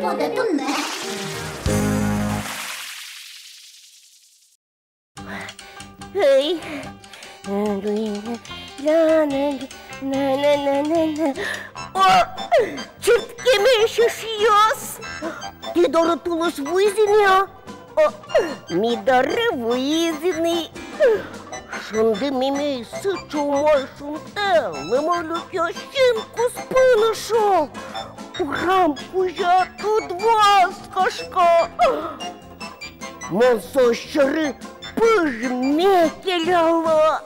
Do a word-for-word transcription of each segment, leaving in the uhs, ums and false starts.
Эй. О, чырткемесь, эшъёс! Тӥ доры тулыс вуиз ини-а? О, ми доры вуиз ини. Шунды мимей сыӵе умой шунтэ, лымы люкъёсын куспын ышо. Урам кузя тудвуэз кошко. Мон со сьӧры пыжме келяло.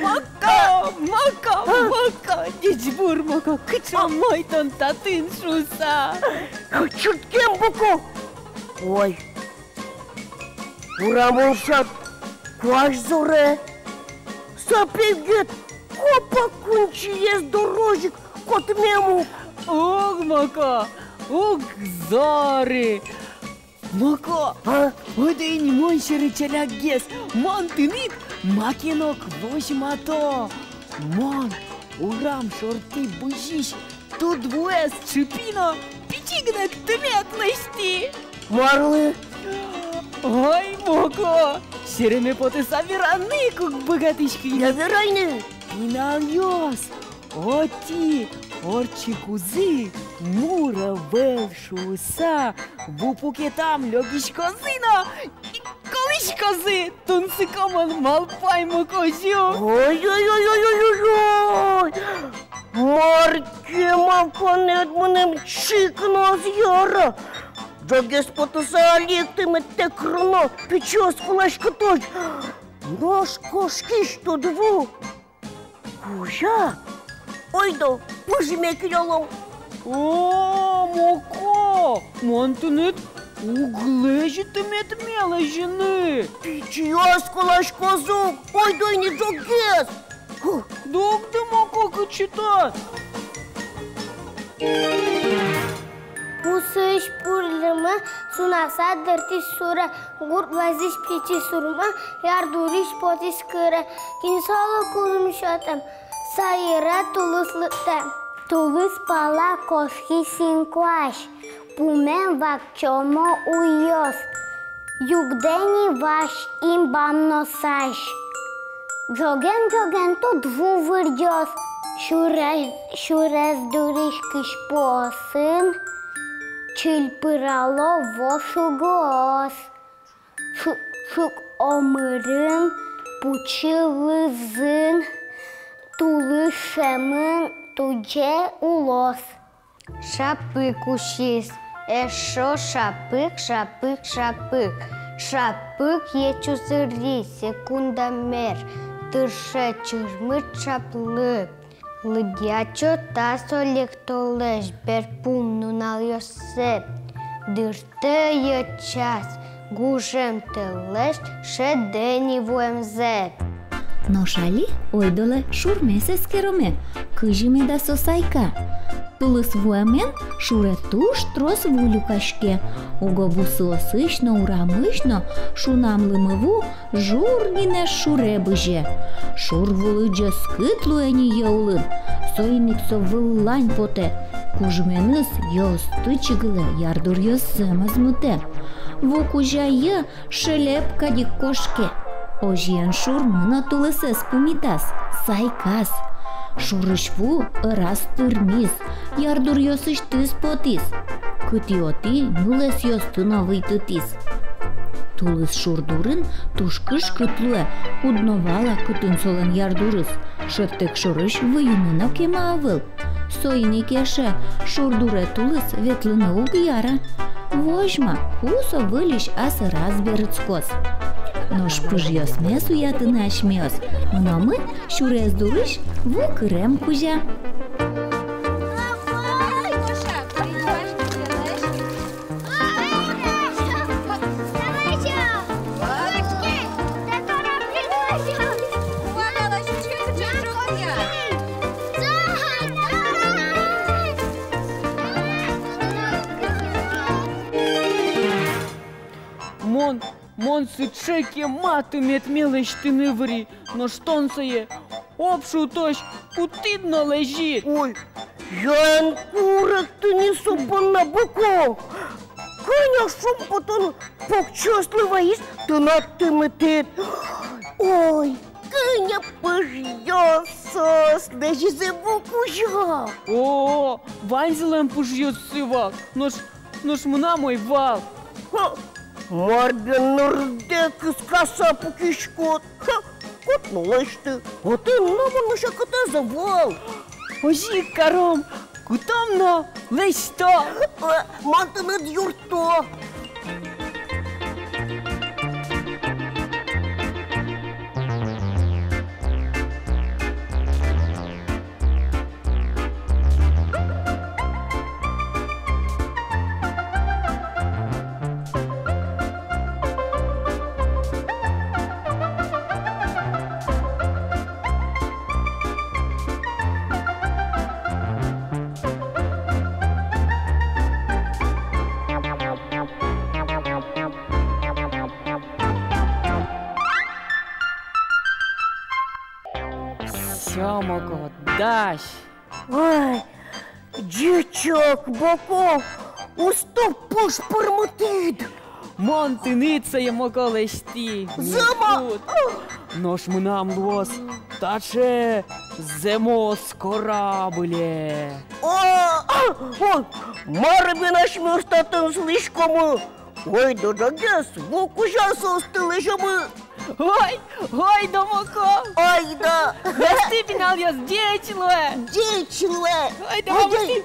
Моко, Моко, Моко, ӟечбур, Моко, кыӵе умой тон татын шуыса. Чырткем, Моко. Ой. Урамын сяд куазь зоре. Сапегет копак кунчиез дорозь ик котмем ук. Уг, Моко, уг зоры. Моко, а? Ойдо ини мон сьӧры ӵалякгес, мон тыныд маке но возьмато. Мон урам шорты бызись тудвуэз чыпи но пичи гинэ тымет лэсьтӥ. Марлы? Ой, Моко, сереме потыса вераны ик уг быгатӥськы. Я, верай ни. Пиналъёс, отӥ ортчыкузы, мур ӧвӧл шуыса, ву пукетам лёгиськозы но колӥськозы, тунсыко мон малпай, Моко озьы. Ой-ой-ой-ой-ой-ой! Мар ке, Моконэд мыным чик но ӧз яра. Ӝоггес потыса али ик тымет тэк роно, пичи осколаськытозь. Нош кошкись тудву кузя. Ойдо, пыжме келялом. О, Моко, мон тыныд уг лэзьы тыметме лэзьыны. Пичиос осколаськозы ук, ойдо ини ӝоггес. Ху. Дугды, Моко, кытчы тон. Пусыысь пурлымы сунаса дыртӥз шуре, гурт вӧзысь пичи шурмы ярдурысь потӥз кыре. Кин солы кужым сётэм? Сайре тулыс лыктэ. Тулыс пала кошкись инкуазь, пумен вакчомо уйёс. Югдэ ни вазь, инбам но сазь. Ӝоген-ӝоген тудву вырӟоз, сюре-, сюрес дурысь кызьпуосын чильпырало вошугоос. Шу-, шуг омырын, пучы лызын, тулыс шӧмын тудӟе улос. Шапык усиз, эшшо шапык, шапык, шапык. Шапык ӟеч узыри, секунда мер, тырше чырмыт шаплы. Лыдъя чота со лек толэзь берпум нуналъёссэ. Дыртэ йӧтчаз гужем тэлэсь, шӧдэ ни вуэмзэ. Нош али ойдолэ шурмес эскероме, кызьы меда со сайка. Тулыс вуэмен шуре туж трос ву люкаське. Уго бусыосысь но, урамысь но шунам лымыву жур гинэ шуре бызе. Шур вулы ӟӧскыт луэ ни йӧ улын. Соин ик со выллань потэ. Кужменыз йӧосты чигылэ, ярдуръёссэ мозмытэ. Ву кузя йӧ шелеп кадь ик кошке. Озьыен шурмы но тулысэз пумитаз, сайказ. Шурысь ву ӧраз тырмиз, ярдуръёсысьтыз потӥз. Кытӥ-отӥ нюлэсъёсты но выйтытӥз. Тулыс шур дурын туж кышкыт луэ, уд но вала, кытын солэн ярдурыз. Шӧдтэк шорысь выйыны но кема ӧвӧл. Соин ик эше шур дуре тулыс ветлыны уг яра. Возьма, ку со выльысь асьсэ раз берытскоз. Нош пыжъёсме суятыны асьмеос мыномы сюрес дурысь ву кырем кузя. Мон, мон сыӵе кема тыметме лэсьтыны выри, нош тон сое обшутозь кутӥд но лэзид. Ой, Эн куректыны со понна, Боко. Кӧня шумпотон покчиослы вайиз тынад тырмытӥд. Ой, кӧня пыжъёс соос лэзизы ву кузя. О, ваньзылэн пыжъёссы вал. Нош, нош мынам ӧй вал. Ха, мар бен нырдэ кыскаса пукиськод. Ха, кот но лэсьты, отын номыр но секытэз ӧвӧл. Озьы ик каром, кутом но лэсьто. Э, мон тыныд юртто. Всё, Моко, дась. Ой, ӟечок, Боко, усто пыж пӧрмытӥд. Мон тыныд сое, Моко, лэсьтӥ. Зэм-а? Нош мынам луоз таӵе зэмос корабле. О, о, мар бен асьмеос татын сылӥськомы? Ойдо ӝоггес ву кузя соосты лэзёмы. Ой, ойдо, Моко. Ойдо. Лэсьтӥ, пиналъёс, ӟеч луэ. Ӟеч луэ. Ойдо, ойдо. Вамыштӥ.